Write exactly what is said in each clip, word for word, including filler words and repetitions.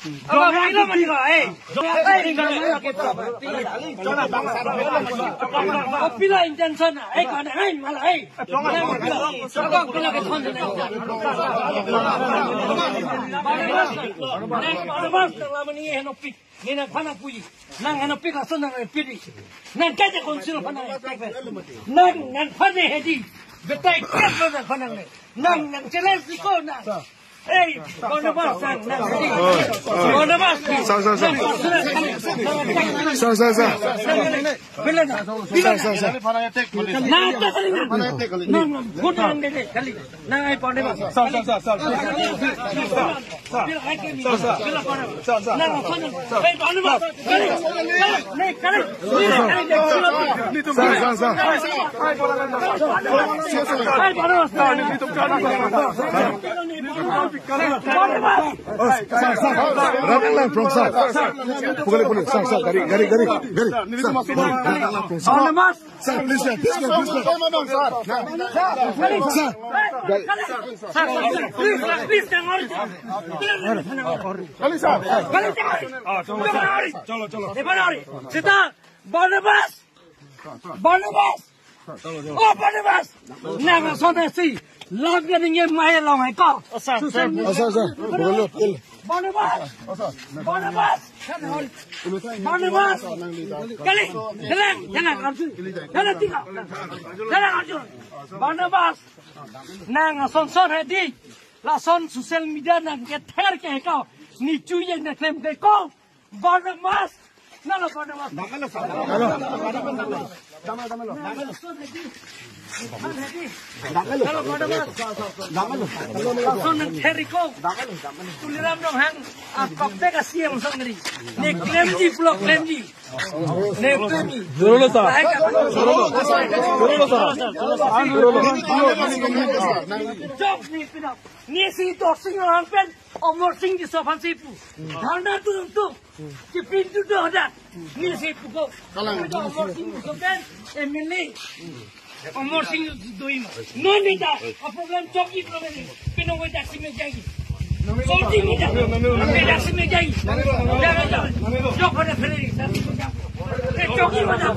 Abang, pilo mati ko, eh. Eh, pilo intention, eh, ko na, eh, mala, eh. Abang, pilo ke thon, eh. Barnabas, Barnabas, Barnabas, nang lamani henopik. Nang nangphan nangpuji. Nang henopik lason nangpidi. Nang kaja council aphan nang. Nang, nangphan nang hedi. Betai kep lo nangphan nang. Nang, nang challenge ko nang. Hey, Barnabas, nang, nang hedi. Barnabas. Sir, sir, sir. Sir, sir, sir. Bilang na. Sir, sir, sir. Na, tak kali na. Nang, nang, vote nang dede kali. Nang ai Barnabas. Sir, sir, sir, sir. Bilang ai kali. Sir, sir. Bilang Barnabas. Sir, sir. Nang, nang, sir. Hey, Barnabas. Kali. Nang, kali. Sir, sir, sir. Hey, Barnabas. Oh, sir, sir, sir. Radang lang from sir. Pukali, pukali. Sir, sir, gari, gari, gari, gari. Sir, radang lang from sir. Barnabas. Sir, please, sir, please, sir, please, sir. Sir, sir. Sir, sir, please, sir, please, sir. Kali, sir. Kali, sir. Chalo, chalo. Sita, Barnabas. Barnabas. Oh, Barnabas. Nang ason si. Love ke ninge mai long hai ko. Sir, sir. Social media. Oh, sir, sir. Bolo, bolo. Barnabas. Barnabas. Barnabas. Kali. Jalan, jalan, Arjun. Jalan tiga. Jalan, Arjun. Barnabas. Nang ason son hedi. Lason social media nang kether ke ko. Ni chuye na klem ke ko. Barnabas. Nalo Barnabas. Damelo, sir. Damelo. Damelo, damelo. Damelo, Barnabas. Damelo. Damelo. Lason nang theriko. Damelo, damelo. Tuliram Ronghang. Ah, kopte ka C M songri. Ne klemji, pulo klemji. Ne klemji. Joro lo, sir. Baik, apa? Joro lo, sir. Joro lo, sir. Joro lo. Jok ni pinap. Ni si Dorsing Ronghang pen. Amarsing Tisso aphan si pu. Dharna tu tu. Kipin tu tu hadak. Ni si pu ko. Kalang. Amarsing Tisso pen M L A. Amarsing Tisso doi ma. Non ni ta. A program chokji program ni. Pino ko dak si me jagi. Chokji me dak. Me dak si me jagi. Jaga jaga. Jok pada ferry. Eh, chokji me dak.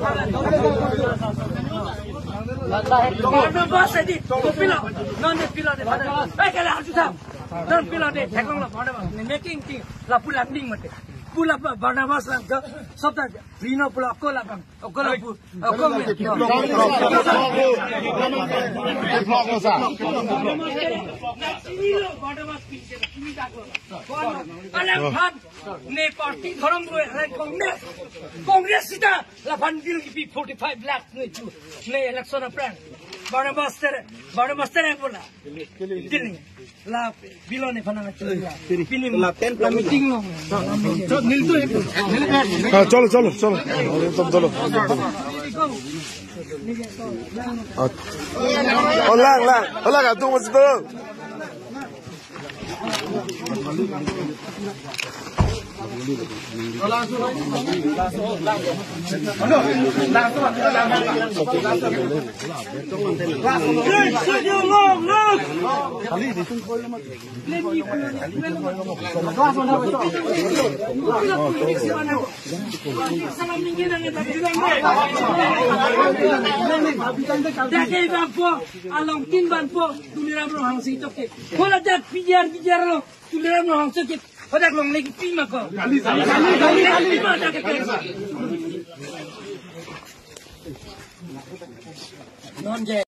Barnabas edi. Pilo. Non ni pilo de. Eh, kala Arjun sahab. Non pilo de, theklong lo, Barnabas. Ne making thing, lapu landing mate. Pula ba-, Barnabas lang ke, sabta, Rino pula ko labang. Ko lapu, ko me. Alang phan, ne party dhorom ro, alang Congress. Congress sita, laphan bill kipi forty-five lakh ne chu, ne election aphrang. Barnabas tere, Barnabas tere bola. Dili. La bilo ne phana chuli la. Pini la ten la meeting lo. Chot nil tu. Ah, chalo, chalo, chalo. Tum chalo. Ah. Oh, lang, lang. Oh, lang, atum masih tu. Dake bangpo, along tin bangpo, Tuliram Ronghang si toke. Hola dak pijar pijar lo, Tuliram Ronghang si ke. Hodak longle kipi ma ko. Kali, kali, kali, kali, kali. Pi ma dak ke. Non je.